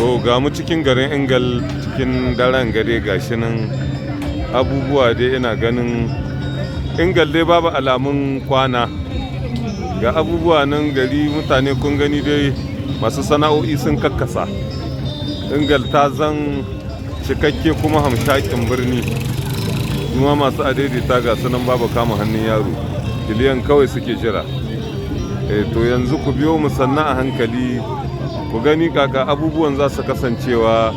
To ga mu cikin garin Ingal cikin daren gare gashi nan abubuwa dai ina ganin Ingal dai babu alamun kwana. Ga abubuwa nan gari mutane kun gani dai masu sana'o'i sun kakkasa. Ingal ta zan cikakke kuma hamshakin birni. Kuma masu adaidaita ga sunan babu kama hannun yaro. Kiliyan kawai suke jira. To yanzu ku biyo mu sannan a hankali ku gani kaka abubuwan za su kasancewa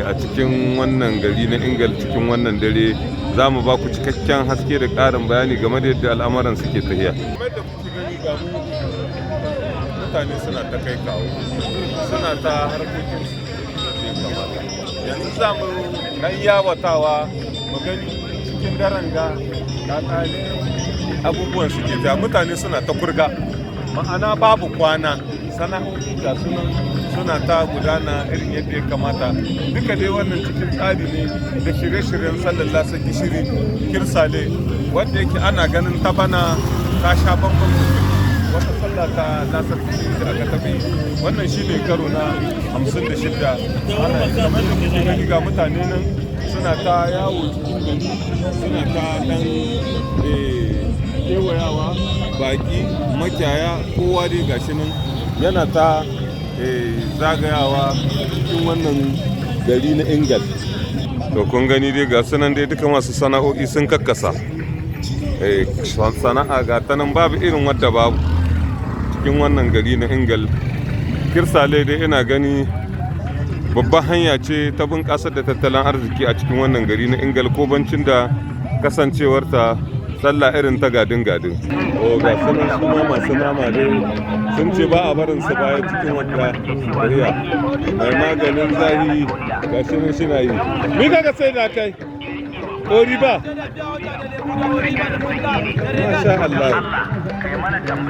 a cikin wannan gari na Ingal cikin wannan dare za mu ba ku cikakken haske da ƙarin bayani game da yadda al'amuran suke tafiya. Kamar da kuke gani ga mu mutane suna ta kai kawo suna ta harkokin su da ya kamata. Yanzu za mu ɗan yawatawa mu gani cikin daren ga kakane abubuwan suke tafiya, mutane suna ta kurga, ma'ana babu kwana, sana'o'i ga sunan suna ta gudana irin yadda ya kamata. Duka dai wannan cikin tsari ne da shirye-shiryen sallar lasa gishiri kirsale, wanda yake ana ganin ta bana ta sha bambam da wata sallah ta lasar gishiri da aka taɓa yi. Wannan shine karo na 56 ana yi. Kamar da kuke gani ga mutane nan suna ta yawo cikin gari, suna ta dan kewayawa, baki, makiyaya, kowa dai gashi nan yana ta zagayawa cikin wannan gari na Ingal. To kun gani dai ga sunan dai duka masu sana'o'i sun kakkasa. Sana'a ga ta nan babu irin wadda babu cikin wannan gari na Ingal. Kirsale dai ina gani babban hanya ce ta bunƙasar da tattalin arziki a cikin wannan gari na Ingal, ko bancin da kasancewarta sallah irin ta gadin gadin. O ga sunan su ma masu nama dai sun ce ba a barin su baya cikin wata tafiya. Mai maganin zahi ga shi nan shi na yi. Mi kaga sai da kai? Ori ba? Masha Allah.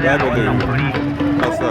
Babu laifi. Asa.